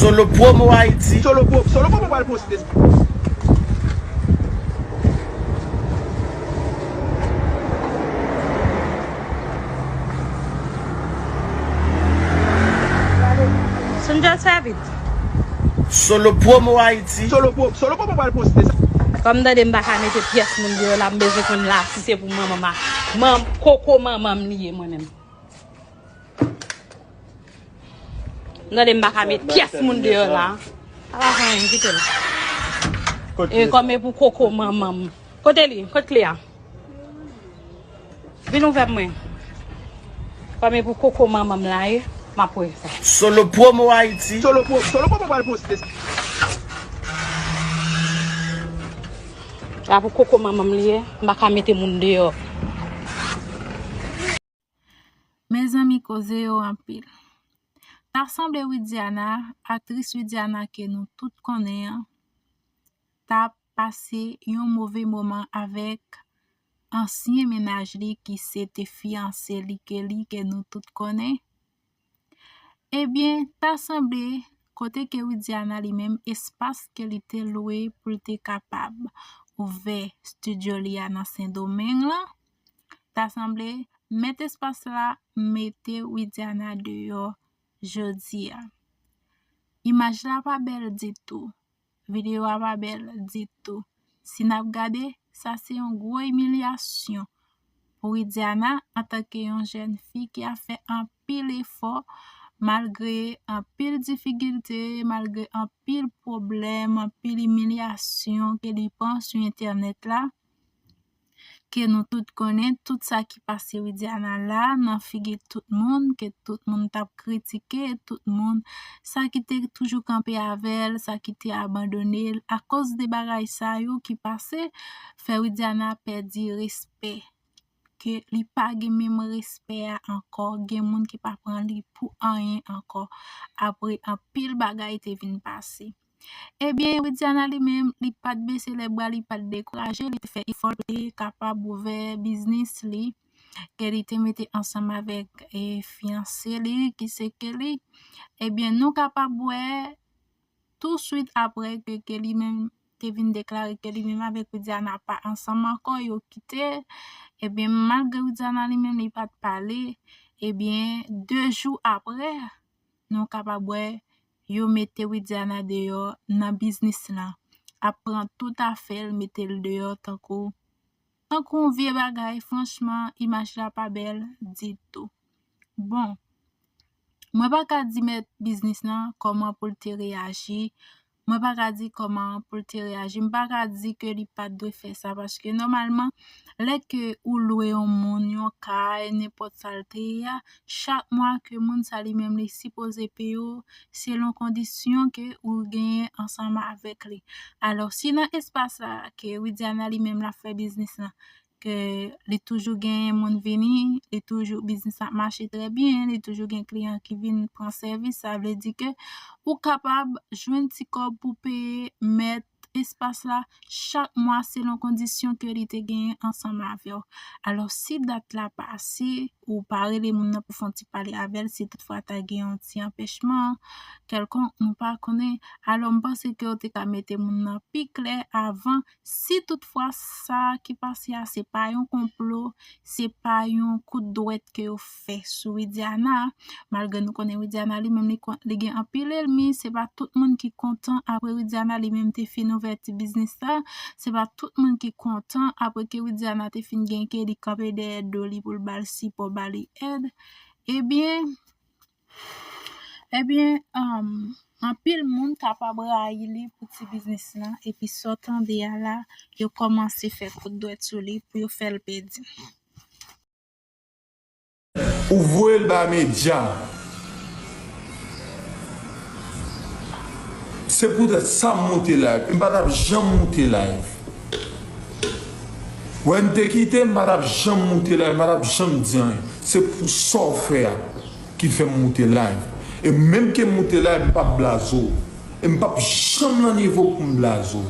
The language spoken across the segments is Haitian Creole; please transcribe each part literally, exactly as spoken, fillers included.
Solo Promo Haiti. Solo Pro, Solo Promo pral poste. Sonja Savit. Solo Promo Haiti. Solo Pro, Solo Promo pral poste. Kòm tande m pa ka mete pyès moun deyò la, m bezwen konn la si se pou manman ma. Manm koko manman m li ye mwen menm. Tande m pa ka met pyès moun deyò la. Sa pa fè anyen, kite l. E kòm e pou koko manman m. Kote li? Kot kle a? Vin ouvè mwen. Kòm e pou koko manman m la ye, m ap wè sa. Solo Promo Haiti. Solo Pro, Solo Promo pral poste. La pou koko manman m li ye, m pa ka mete moun deyò. Mezanmi, koze yo anpil. Ta sanble Widiana, aktris Widiana ke nou tout konnen an, t ap pase yon move moman avèk ansyen mennaj li ki se te fiyanse li ke li ke nou tout konnen. Ebyen, ta sanble kote ke Widiana li menm, espas ke li te lwe pou l te kapab ouvè estidyo li a nan Sendomeng lan, ta sanble mèt espas la mete Widiana deyò jodi a. Imaj la pa bèl ditou. Videyo a pa bèl ditou. Si n ap gade, sa se yon gwo imilyasyon pou Widiana antanke yon jèn fi ki ap fè anpil efò, malgre anpil difikilte, malgre anpil pwoblèm, anpil imilyasyon ke li pran sou entènèt la. Ke nou tout konnen tout sa ki pase Widiana la nan figi tout moun, ke tout moun t ap kritike, tout moun, sa ki te toujou kanpe avè l, sa ki te abandone l, akoz de bagay sa yo ki pase, fè Widiana pèdi respè, ke li pa gen menm respè a ankò, gen moun ki pa pran li pou anyen ankò, apre anpil bagay te vin pase. Ebyen, Widiana li menm, li pa t bese lèbra, li pa t dekouraje, li te fè efò pou li kapab ouvè biznis li, ke li te mete ansanm avèk, e, fiyanse li, ki se Kelly. Ebyen, nou kapab wè, tou swit apre ke, ke li menm te vin deklare ke li menm avèk Widiana pa ansanm ankò, yo kite. Ebyen, malgre Widiana li menm, li pa t pale, ebyen, de jou apre, nou kapab wè yo mete Widiana deyò nan biznis lan, ap pran tout afè l, mete l deyò tankou, tankou yon vye bagay. Franchman, imaj la pa bèl ditou. Bon, mwen pa ka di mèt biznis lan kòman pou l te reyaji, mwen pa ka di kòman pou l te reyaji. M pa ka di ke li pa t dwe fè sa, paske nòmalman, lè ke ou lwe yon moun, yon kay, nenpòt sa l te ye a, chak mwa ke moun sa li menm li sipoze peye w, selon kondisyon ke ou genyen ansanm avèk li. Alò, si nan espas la ke Widiana li menm l ap fè biznis lan, ke li toujou gen moun vini, li toujou, biznis ap mache trè byen, li toujou gen kliyan ki vin pran sèvis, sa vle di ke ou kapab jwenn ti kòb pou peye mèt espas la chak mwa selon kondisyon ke li te genyen ansanm avè w. Alò, si dat la pase, ou pa rele moun nan pou fè yon ti pale avè l, si toutfwa ta gen yon ti anpèchman kèlkonk, nou pa konnen, alò m panse ke w te ka mete moun nan pi klè avan. Si toutfwa sa ki pase a se pa yon konplo, se pa yon kout dwèt ke yo fè sou Widiana, malgre nou konnen Widiana li menm li kon-, li gen anpil ènmi, se pa tout moun ki kontan apre Widiana li menm te fin ouvè ti biznis la, se pa tout moun ki kontan apre ke Widiana te fin gen ke li kanpe dèyè do li pou l ba l sipò, ba li èd. Ebyen, Ebyen, um, anpil moun kapab rayi li pou ti biznis lan, epi sa w tande a la, yo kòmanse fè kout dwèt sou li pou yo fè l pèdi. Ou voye l ba medya. Se poutèt sa m moute live. M pa t ap janm moute live. Wè n te kite, m pa t ap janm moute live, m pa t ap janm di anyen. Se pou sa w fè a ki fè m moute live. E menm ke m moute live, m p ap blaze w. E m p ap janm nan nivo pou m blaze w.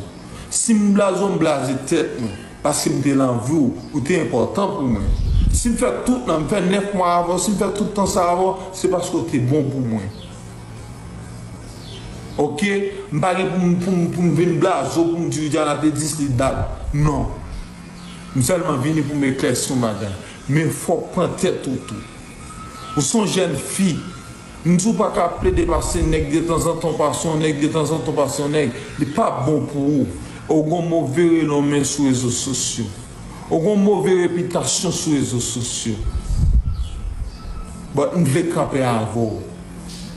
Si m blaze w, m blaze tèt mwen. Paske m te nan vi w, ou te enpòtan pou mwen. Si m fè tout nan, m fè nèf mwa avè w, si m fè tout tan sa avè w, se paske w te bon pou mwen. Ok, m pa gen pou m pou m pou m vin blaze w pou m di Widiana te dis li dat. Non. M sèlman vini pou m eklèsi yon bagay. Men fò w pran tèt ou tou. Ou se yon jèn fi. M di w pa ka plede pase nèg, detanzantan w pase yon nèg, detanzantan w pase yon nèg. Li pa bon pou ou. Ou gen yon move renon men sou rezo sosyo. Ou gen yon move repitasyon sou rezo sosyo. But m vle kanpe avè w.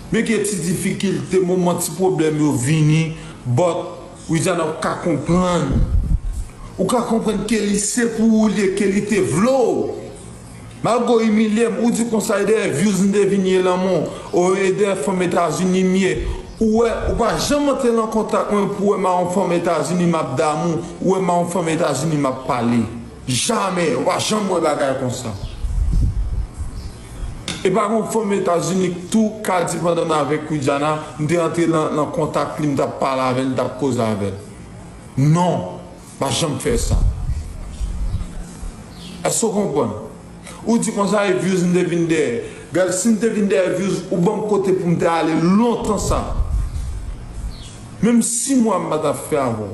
Men gen ti difikilte, moman ti pwoblèm yo vini, but Widiana ou ka konprann. Ou ka konprann ke li se pou ou li ye, ke li te vle w. Malgre w imilye m, ou di konsa e dèyè views m te vin ye lanmou, o e dèyè fanm Etazini m ye. Ou wè, ou pa janm antre nan kontak mwen pou wè m a yon fanm Etazini m ap damou, ou wè m a yon fanm Etazini m ap pale. Jamè, ou pa janm wè bagay konsa. E pa gon fanm Etazini tou ka di pandan m avèk Widiana, m te antre nan, nan kontak li, m t ap pale avè l, m t ap koze avè l. Non, pa janm fè sa. Èske w konprann? Ou di konsa e views m te vin dèyè. Gad, si m te vin dèyè views, ou ban m kote pou m te ale lontan sa. Menm sis mwa m pa t ap fè avè w.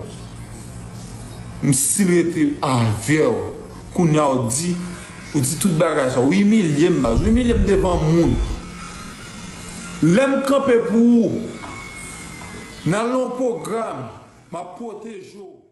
M still rete avè w. Kounye a w di, ou di tout bagay sa. Ou imilye m, baz. Ou imilye m devan moun. Lè m kanpe pou ou, nan yon pwogram, m ap pwoteje w.